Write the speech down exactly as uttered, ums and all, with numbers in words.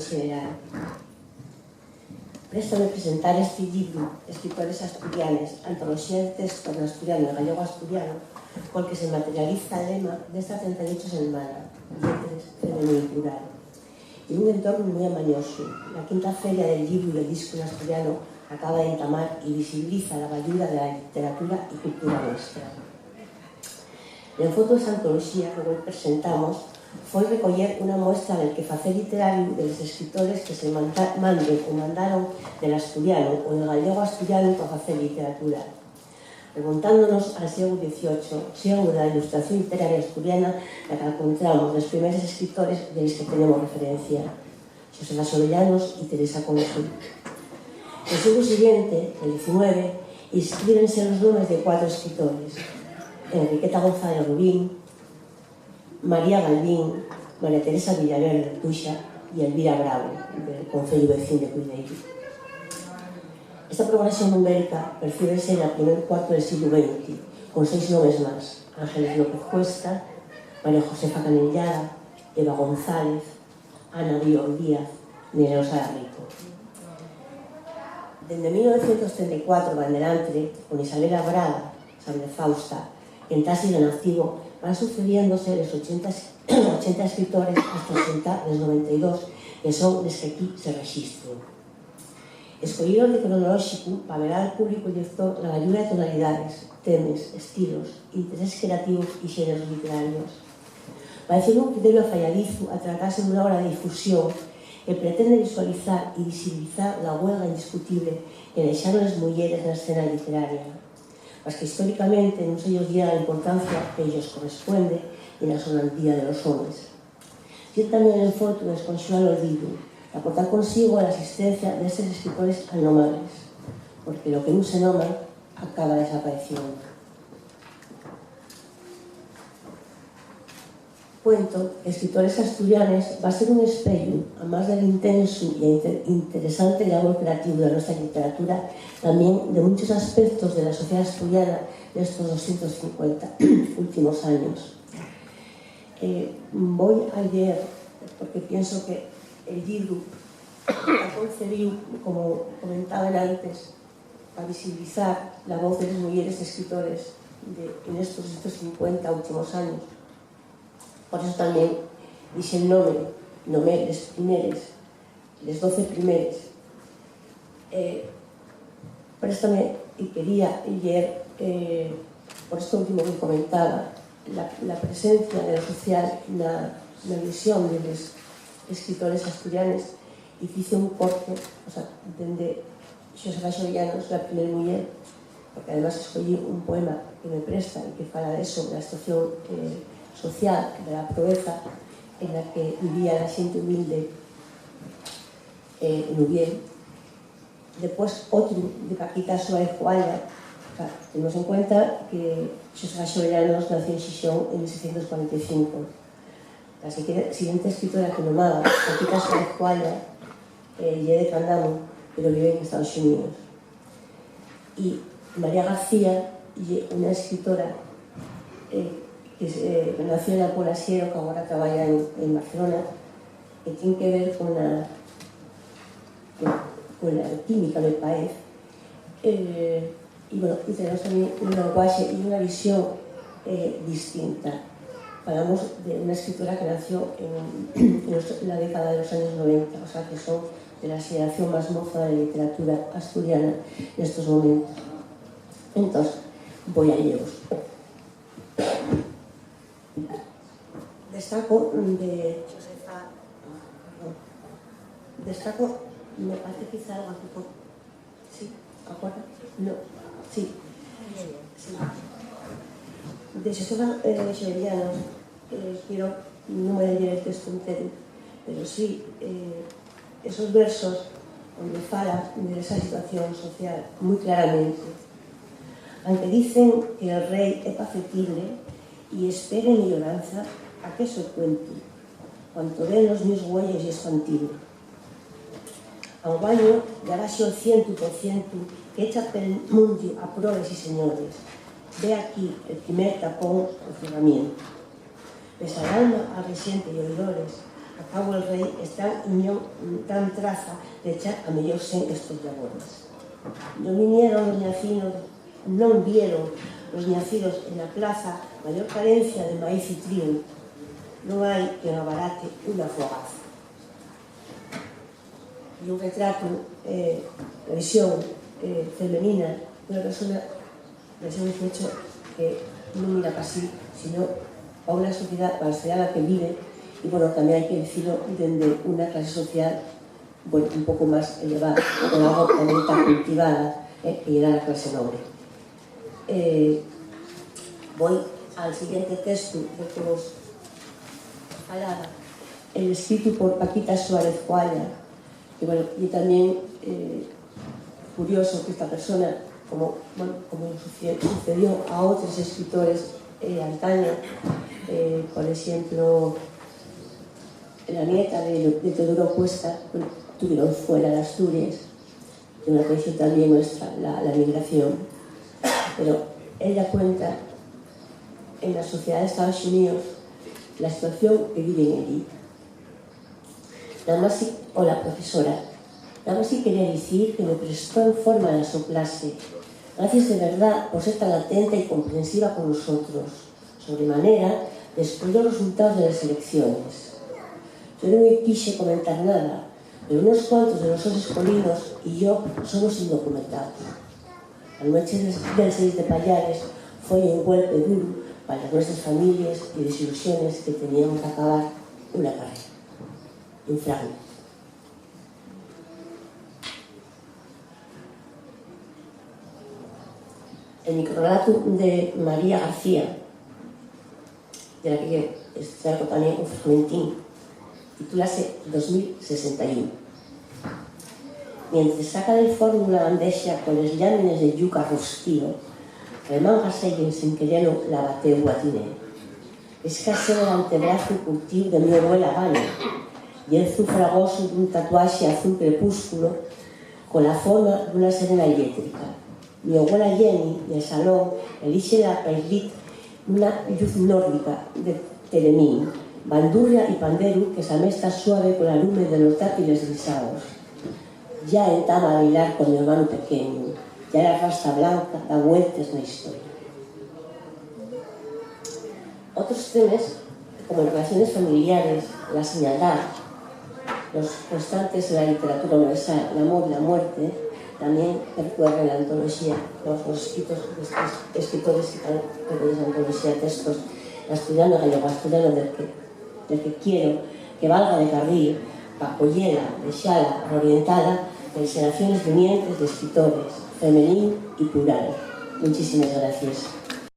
xeneral. Préstame presentar esti llibru, Escritores Asturianes, antoloxía de textos n'asturianu y gallego-asturianu, col que se materializa el lema d'esta trenta y ocho selmana, Lletres, Femenino y Plural. Y un entornu mui amañosu, la quinta Feria del Llibru y el Discu n'asturianu acaba d'entamar y visibiliza la bayura de la lliteratura y cultura nuestra. L'enfotu d'esta antoloxía que güei presentamos foi recoyer una muestra del quefacer lliterariu de les escritores que se manda-, manden o mandaron del asturianu o del gallego-asturianu pa facer lliteratura. Remontándonos al sieglu dieciocho, sieglu de la ilustración lliteraria asturiana, na qu'alcontramos les primeres escritores de les que tenemos referencia, Xosefa Xovellanos y Teresa Consu. El sieglu siguiente, el diecinueve, inscríbense los nomes de cuatro escritores: Enriqueta González Rubín, María Galvín, María Teresa Villaverde Tuxa y Elvira Bravo, del Conceyu Vecín de Cuideiru. Esta progresión numérica percíbese na primer cuarto del sieglu venti, con seis nomes más: Ángeles López Cuesta, María Josefa Canellada, Eva González, Ana Díaz Díaz, Nerea Osadarrico. Dende mil novecientos trenta y cuatro p'endelantre, con Isabela Braga, Sable Fausta, en ta sigue n'activo, van sucediéndose les ochenta, ochenta escritores hasta sentá les noventa y dos, que son les qu'equí se rexistren. Escoyí l'orde cronolóxicu p'avelar al públicu llector la bayura de tonalidades, temes, estilos, intereses creativos y xéneros lliterarios. Paeceme un criteriu afayadizu al tratase d'una obra de difusión que pretende visualizar y visibilizar la güelga indiscutible que dexaron les muyeres na escena lliteraria, mas que históricamente nun se-yos diera la importancia que-yos correspuende y na sonantía de los homes. Ye tamién l'enfotu d'esconxurar l'olvidu, d'aportar consigo a l'asistencia d'estes escritores al nomales, porque lo que nun se noma acaba desapareciendo. Cuento, Escritores Asturianes va ser un espeyu, amás del intensu y inte-, interesante llabor creativu de la nuestra lliteratura, tamién de munchos aspectos de la sociedá asturiana d'estos doscientos cincuenta últimos años. Eh, voi a lleer, porque pienso que el llibru ta concebíu, como comentaben antes, pa visibilizar la voz de les muyeres escritores de, en estos doscientos cincuenta últimos años. Por eso tamién dixe'l nome, nomé les primeres, les doce primeres. Eh, préstame, y quería lleer, eh, por esto último que comentaba, la, la presencia de lo social na, na visión de les escritores asturianes, y fice un corte, o sea, dende Xosefa Xovellanos, la primer muyer, porque además escoyí un poema que me presta y que fala de eso, de la situación, eh, social, de la probeza en la que vivía la xente humilde, eh, en Ubieu. Depués otru de Paquita Suárez Coalla, ca-, tenemos en cuenta que Xosefa Xovellanos nació en Xixón en mil seiscientos cuarenta y cinco. La sigui-, siguiente escritora que nomaba, Paquita Suárez Coalla, eh, ye de Candamo, pero vive en Estaos Xuníos. Y María García ye una escritora, eh, que se, eh, nació na Puebla Siero, que agora trabaya en, en Barcelona, que tien que ver con la, con, con la química, me paez. Eh, y, bueno, y tenemos también un lenguaxe y una visión, eh, distinta. Falamos de una escritora que nació en, en los, la década de los años noventa, o sea que son de la xeneración más moza de la literatura asturiana en estos momentos. Entós, voi a lleeros. Destaco de Xosefa, perdón. Destaco, me parece que hice algo aquí por, sí, ¿acuerdo? No, sí. Sí. De Xosefa, eh, Xovellanos, eh, quiero, nun voi a lleer el textu enteru, pero sí, eh, esos versos onde fala de esa situación social mui claramente. Anque dicen que el rei é pacetible y esperen lloranza a que so cuenti, cuanto ven los mios güeyos ye espantible. Anguaño ya baxó el cientu por cientu qu'echa pel mundiu a probes y señores. Ve aquí el primer tapón o cerramientu. Pesa l'alma a rexente y oidores, Al cabo el rei, están, y non dan traza d'echar a mellor sen estos llabones. Non vinieron los ñacinos, non vieron los ñacidos en la plaza mayor carencia de maíz y trigo. Non hai quien abarate una fogaza. Y un retrato, eh, la visión, eh, femenina d'una persona del siglo dieciocho que non mira pa sí, sino pa una sociedad, pa la sociedad en la que vive, y, bueno, también hay que decirlo, dende una clase social, bueno, un poco más elevada, pero algo también tan cultivada, eh, que era la clase noble. Eh, voy al siguiente texto de que vos falaba, el escrito por Paquita Suárez Coalla, que, bueno, y también, eh, curioso que esta persona, como, bueno, como suce-, sucedió a otros escritores, eh, antaño, eh, por ejemplo, la nieta de, de Teodoro Cuesta, bueno, tuvieron fuera de Asturias, que una tradición también nuestra, la, la migración. Pero ella cuenta en la sociedad de Estados Unidos la situación que viven allí. Namás si, hola, profesora. Namás si quería dicir que me prestó en forma la so clase. Gracies de verdá por ser tan atenta y comprensiva con nosotros, sobremanera después de los resultados de les elecciones. Yo nun-y quixe comentar nada, pero unos cuantos de los sos escolinos y yo somos indocumentaos. La nueche del, del seis de Payares foi un golpe duru pa les nuestras families y les ilusiones que teníamos d'acabar una carrera. Un fragmento. El microrrelatu de María García, de la que extraigo también un fragmentín, titúlase dos mil sesenta y uno. Mientres saca del fornu una bandexa coles llámines de yuca rustío, remángase-y ensin querelo la bateu guatinera. Escasea l'antebrazu curtíu de mio güela Vania, llezu fragosu d'un tatuaxe azul crepúsculo cola forma d'una serena llétrica. Mio güela Jenny, nel salón, elixe la paislit nuna lluz nórdica de Telemín, bandurria y panderu que s'amesta suave cola lume de los dátiles grisaos. Ya entama a bailar con mi hermanu pequeñu, ya la rasta blanca da vueltes na historia. Otros temes, como les relaciones familiares, la señaldá, los constantes en la literatura universal, l'amor y la muerte, tamién percuerren l'antoloxía, los, los escritos d'estos escritores que tán percuerren l'antoloxía de textos asturiano-gallego-asturiano del que, del que quiero que valga de carril pa acoyela, dexala reorientada nes xeraciones vinientes d'escritores, femenino y plural. Muchísimes gracies.